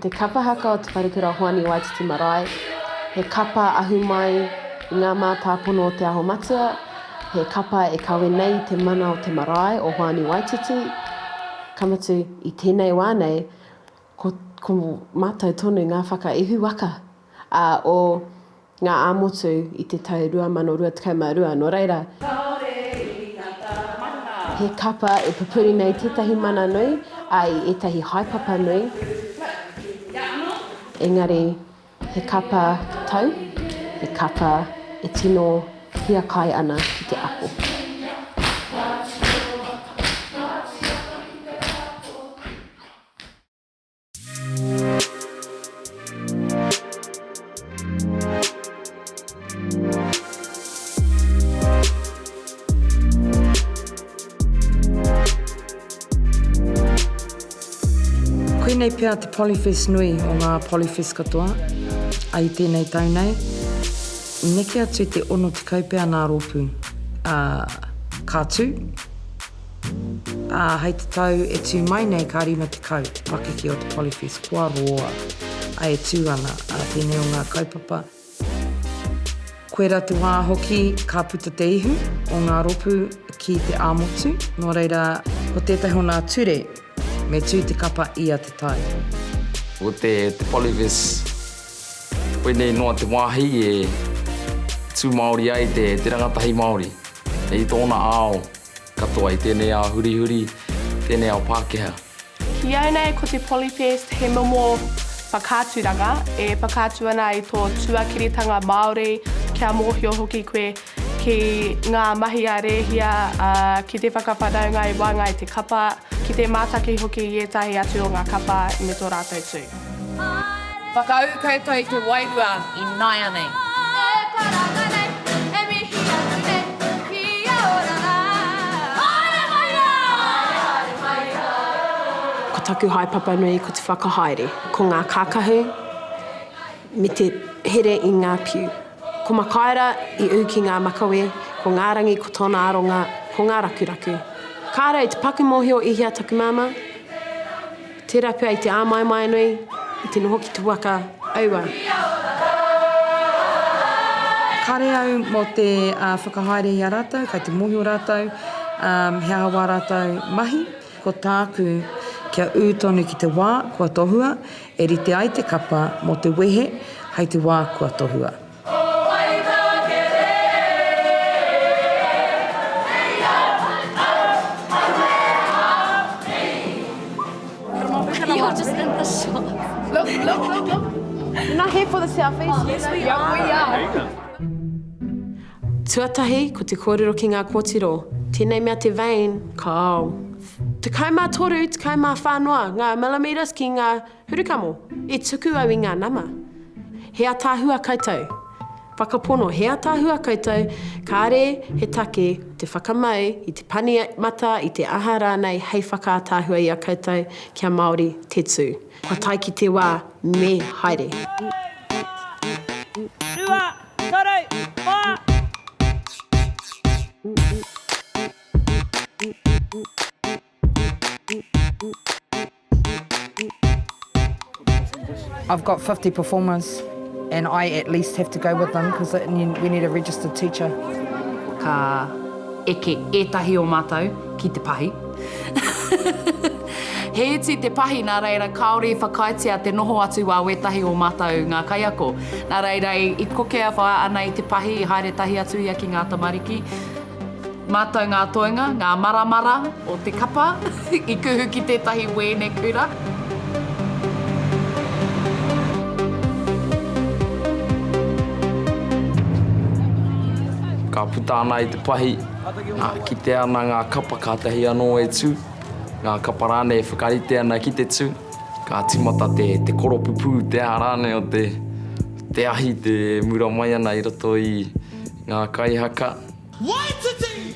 Ko te kapa haka o Te Wharekura o Hoani Waititi Marae, he kapa ahu mai i ngā mātāpono o Te Aho Matua, he kapa e kawe nei i te mana o te marae o Hoani Waititi, ka mutu, i tēnei wā nei, ko, ko mātou tonu ngā whakaihu waka, ā, o ngā ā-motu i te tau 2022, nō reira, he kapa e pupuri nei tētahi mana nui, ā, i ētahi haepapa nui, engari he kapa tau, he kapa e tino hiakai ana ki te ako. Koinei pea te Polyfest nui o ngā Polyfest katoa i tēnei tau nei. Neke atu i te 60 pea nā rōpū, ā, ka tū. Ā, hei te tau e tū mai nei ka 50 te pakeke o te Polyfest kua roa e tū ana, ā, tēnei o ngā kaupapa. Koirā te wā hoki ka puta te ihu o ngā ropu ki te ā-motu, nō reira, ko tētahi o nā ture me tū te kapa ia te tau. Ko te Polyfest, koinei noa te wāhi e tū Māori ai te rangatahi Māori i tōna ao. Katoa i tēnei ao hurihuri, tēnei ao Pākehā. Ki au nei ko te Polyfest he momo whakaaturanga e whakaatu ana i tō tuakiritanga Māori kia mōhio hoki koe ki ngā mahi a Rēhia, ā, ki te whakawhanaunga i waenga i te kapa, ki te mātaki hoki i ētahi atu o ngā kapa me tō rātou tū. Whakaū koutou i te wairua i nāianei. E karanga nei, e mihi atu nei, kia ora rā. Haere mai rā! Haere mai rā! Ko taku haepapa nui ko te whakahaere, ko ngā kākahu me te here i ngā piu. Ko Makaira i ū ki ngā makawe, ko Ngārangi ko tōna aronga, ko ngā rakuraku. Kāre i te paku mōhio i hea taku māmā. Tērā pea i te āmaimai nui, i te noho ki te waka, aua. Kare au mō te whakahaere i a rātou, kei te mōhio rātou he aha wā rātou mahi. Ko tāku, kia ū tonu ki te wā kua tohua, e rite ai te kapa mō te wehe hei te wā kua tohua. Tuatahi, ko te kōrero ki ngā kōtiro, tēnei mea te vein, kāo. 13, 14 noa ngā millimetres ki ngā Hurukamo, i tuku au i ngā nama. He ataahua koutou. Whakapono, he ataahua koutou, kāre he take te whakamau i te pani mata, i te aha rānei hei whakaataahua i a koutou kia Māori te tū. Kua tae ki te wā me haere. 2, 3, 4. I've got 50 performers and I at least have to go with them because we need a registered teacher. Ka eke ētahi o mātou ki te pahi. He iti te pahi nā reira kāore i whakaaetia te noho atu a wētahi o mātou ngā kaiako. Nā reira i kokea ana i te pahi i haere tahi atu ia ki ngā tamariki. Mātou ngā toenga, ngā maramara o te kapa i kuhu ki tētahi wēne kura. Ka puta ana i te pahi, nā, kitea ana ngā kapa kātahi anō e tū, ngā kapa rānei e whakarite ana ki te tū, ka tīmata te, te koropupū, te aha rānei o te, te ahi te mura mai ana i roto i ngā kaihaka. Waititi!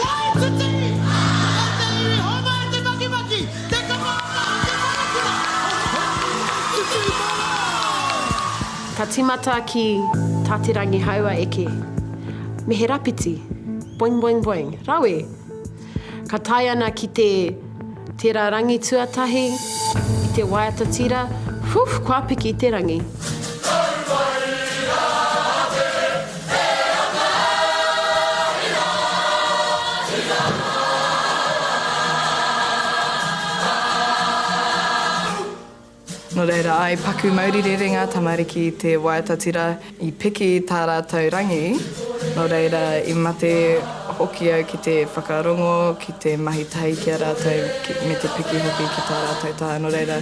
Waititi! E te iwi homai te makimaki, te kapa haka o te wharekura o Waititi Marae! Ka timata ki ta Te Rangihaua eke. Me he rapiti. Boing boing boing. Rawe! Ka tae ana ki te tera rangi tuatahi, i te waiata tira. Whew, kua piki te rangi. Nō reira, i paku mauri rere ngā tamariki i te waiata tira, i piki tā rātou rangi, nō reira, i mate hoki au ki te whakarongo, ki te mahi tahi ki a rātou, me te piki hoki ki tā rātou taha, nō reira,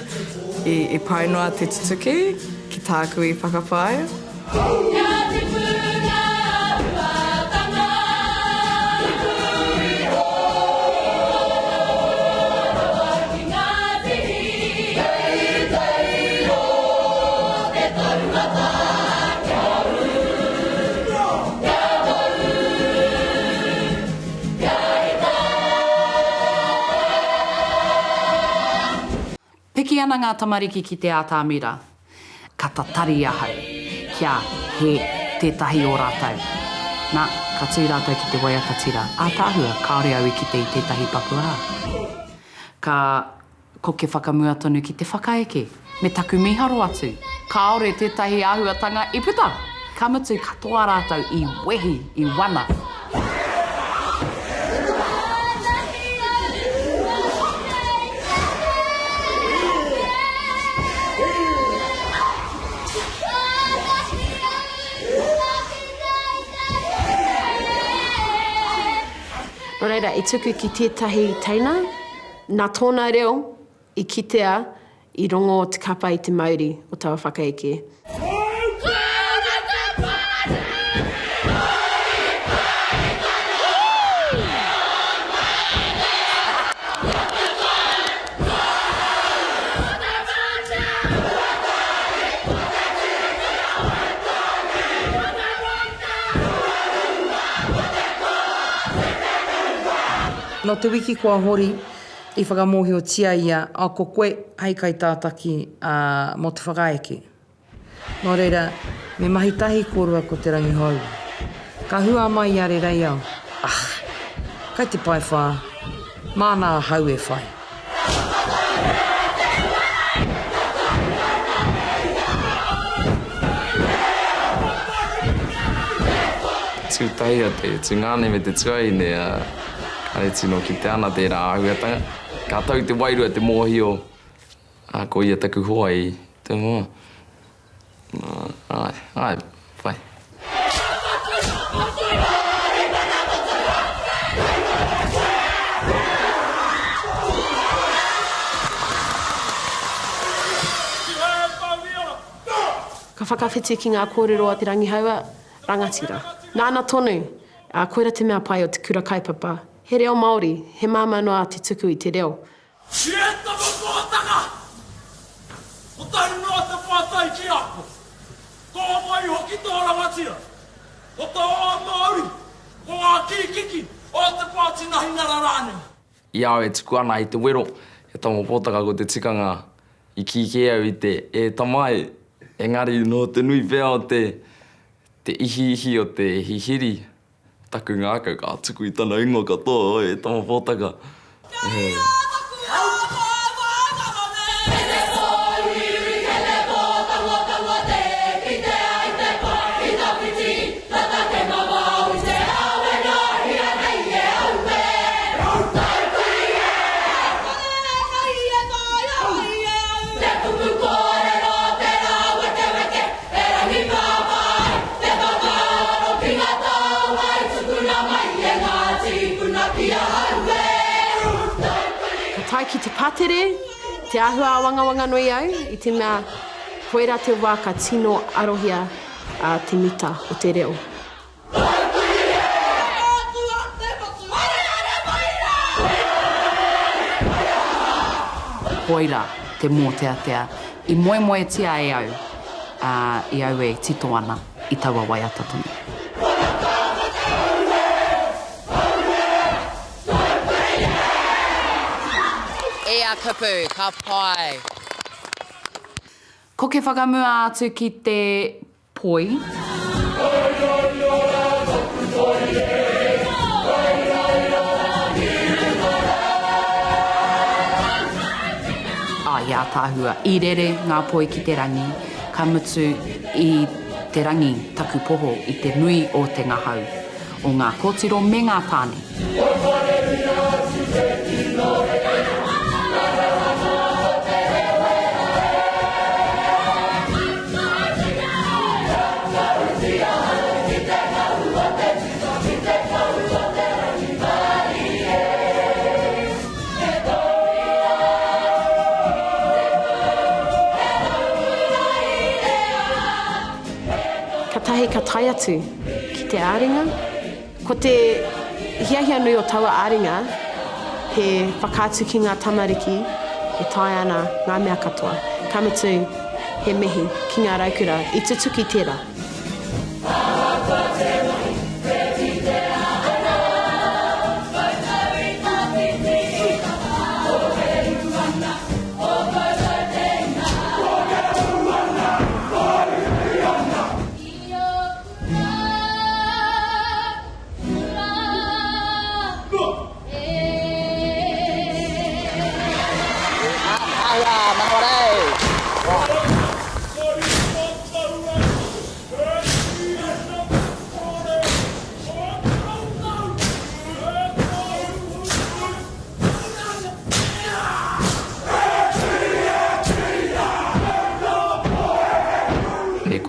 i pai noa te tutuki ki tāku i whakapae. Kia tipu ngā āhuatanga. Tuku iho rawa ki ngā tihi. Teitei o te taumata kia ū, kia mau, kia ita. Piki ana ngā tamariki ki te ātamira, ka tatari ahau kia hē tētahi o rātou. Nā, ka tū rātou ki te waiata tira, ātaahua, kāore au i kite i tētahi paku aha. Ka koke whakamua tonu ki te whakaeke, me taku mīharo atu, kāore tētahi āhuatanga i puta! Ka mutu katoa rātou i wehi, i wana. Nō reira, i tuku ki tētahi teina, nā tōna reo i kitea, i rongo te kapa i te mauri o taua whakaeke. Nō te wiki kua hori, I whakamōhiotia ia, a ko koe hei kaitātaki mō te whakaeke. Nō reira, me mahi tahi kōrua ko Te Rangihouua. Ka hua mai i a Rereiao, ah, kai te paewhā, māna ahau e whai. Tū tahi a te tungāne me te tuahine, ā, kāre tino kitea ana tērā āhuatanga. Ka tau te wairua te mōhio, ā, ko ia taku hoa i te wā. Āe, āe, pai. Ka whakawhiti ki ngā kōrero a Te Rangihaua, rangatira. Nāna tonu, ā, koira te mea pai o te kura kaupapa. He reo Māori, he māmā noa te tuku i te reo. E tama pōtaka! Kotahi noa te pātai ki a koe. Ko wai hoki tō rangatira? Ko tō Māori? Ko ngā kīkiki o te Pāti Nahinara rānei? I a au e tuku ana i te wero, e tama pōtaka ko te tikanga i kī kē au i te e tama e, engari nō te nui pea o te te ihiihi o te hihiri Taku ngākau ka tuku i tana ingoa katoa, oi, e tama pōtaka. Erangi pāpā ai te whakaaro ki ngā taonga i tukuna mai e ngā tīpuna ki ahau e. Ka tae ki te patere, te āhua āwangawanga nui au, i te mea koirā te wā ka tino arohia te mita o te reo. Koira te mōteatea i moemoetia e au, ā, i au e tito ana i taua waiata tonu. E a Kupu, ka pai. Koke whakamua atu ki te Poi. Oh yeah. ātaahua. I rere ngā poi ki te rangi, ka mutu i te rangi taku poho i te nui o te ngahau o ngā kōtiro me ngā tāne. Katahi ka tae atu ki te āringa. Ko te hiahia nui o taua āringa he whakaatu ki ngā tamariki e taea ana ngā mea katoa. Ka mutu he mihi ki ngā raukura i tutuki tērā.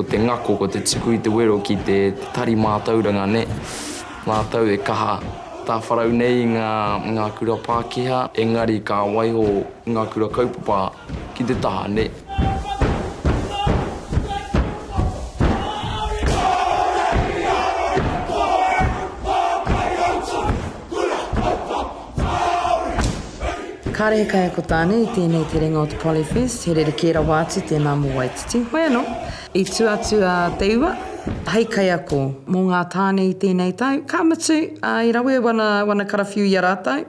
Ko te ngako, ko te tuku i te wero ki te tari mātauranga, nē. Mātou e kaha tāwharau nei i ngā kura Pākehā, engari ka waiho ngā kura kaupapa ki te taha, nē. Kāre he kaiako tāne i tēnei terenga o te Polyfest, he rerekē rawa atu tēnā mō Waititi. Hoi anō, i tū atu a Te Ua hei kaiako mō ngā tāne i tēnei tau, ka mutu, ā, i rawe wana, wana karawhiu i a rātou.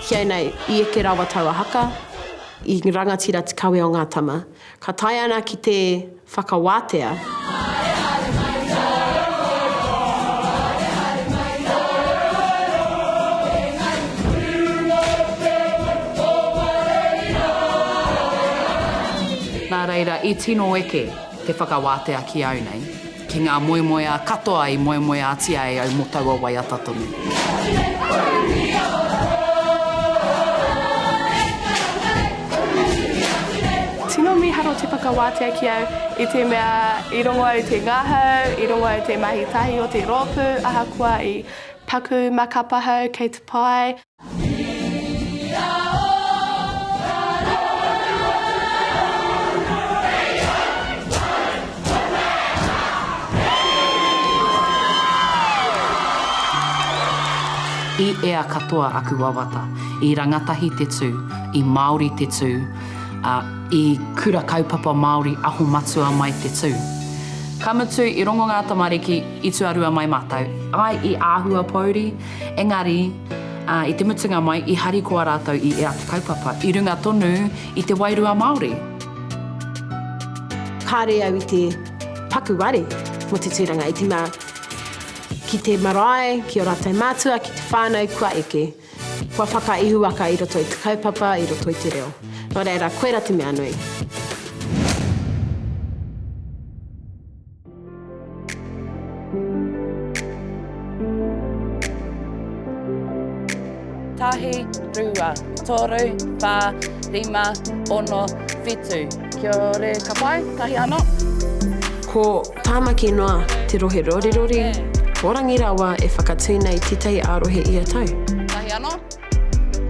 Ki au nei, i eke rawa taua haka, i rangatira te kawe o ngā tama. Ka tae ana ki te whakawātea. Nā reira, i tino eke te whakawātea ki au nei, ki ngā moemoeā katoa i moemoeātia e au mō taua waiata tonu. Tino mīharo te whakawātea ki au i te mea i rongo au te ngahau, i rongo au te mahi tahi o te rōpū ahakoa i paku makapahau kei te pai. I ea katoa aku wawata, i rangatahi te tū, i Māori te tū, ā, i kura kaupapa Māori aho matua mai te tū. Ka mutu, i rongo ngā tamariki, i tuarua mai mātou. Āe, i āhua pōuri, engari, ā, i te mutunga mai, i harikoa rātou i ea te kaupapa, i runga tonu i te wairua Māori. Kāre au i te paku ware mō te tūranga i te mea ki te marae, ki ō rātou mātua, ki te whānau kua eke, kua whakaihuwaka i roto i te kaupapa, i roto i te reo. Nō reira, koira te mea nui. Tahi, rua, toru, wha, rima, ono, whitu. Kia ore, ka pai, tahi ano. Ko Tāmaki noa te rohe rorirori, ko Rangi rawa e whakatū nei tētahi ā-rohe ia tau. Tahi ano,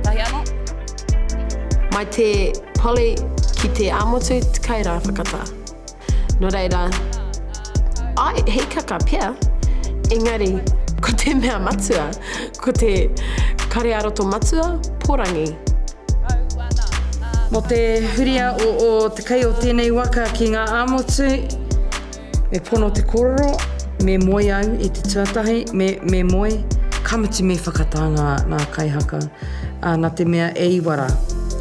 tahi ano. Mai te Poly ki te ā-motu, 10 rā whakatā. Nō reira, āe, hīkaka pea, engari ko te mea matua, ko te kare ā-roto matua, pōrangi. Mō te huria o o te kai o tēnei waka ki ngā ā-motu, me pono te kōrero, me moe au i te tuatahi, me, me moe, ka mutu me whakatā ngā, ngā kaihaka, ā, nā te mea e iwa rā,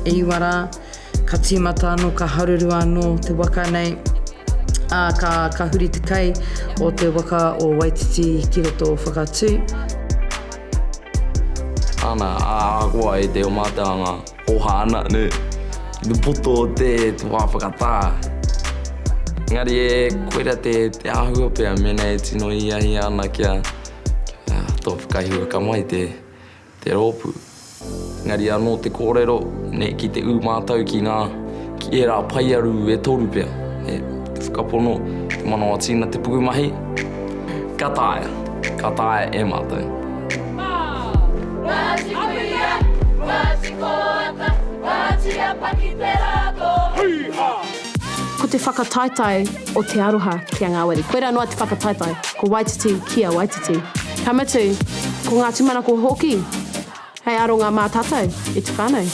e iwa rā, Ka tīmata anō, ka haruru anō te waka nei. Ā, ka, ka huri te kei o te waka o Waititi ki roto o Whakatū. Ana, ā, ahakoa e te o mātou anga oha ana, nē, ki te poto o te, te wā whakatā. Engari e, koira te, te āhua pea mēnā e tino hiahia ana kia, kia tō whakahiwaka mai te, Te rōpū. Engari anō te kōrero, nē, ki te ū mātou ki ngā, ki ērā paearu e toru pea, nē, te whakapono, te manawa tīna, te pukumahi, ka taea, ka taea e mātou. Ngāti Kuia, Ngāti Koata, Ngāti Apa ki te rā tō. Hī-hā! Ko te whakataetae o te aroha ki a Ngāwari. Koirā noa te whakataetae, ko Waititi ki a Waititi. Ka mutu, ko ngā tūmanako hoki hei aronga mā tātou e te whānau.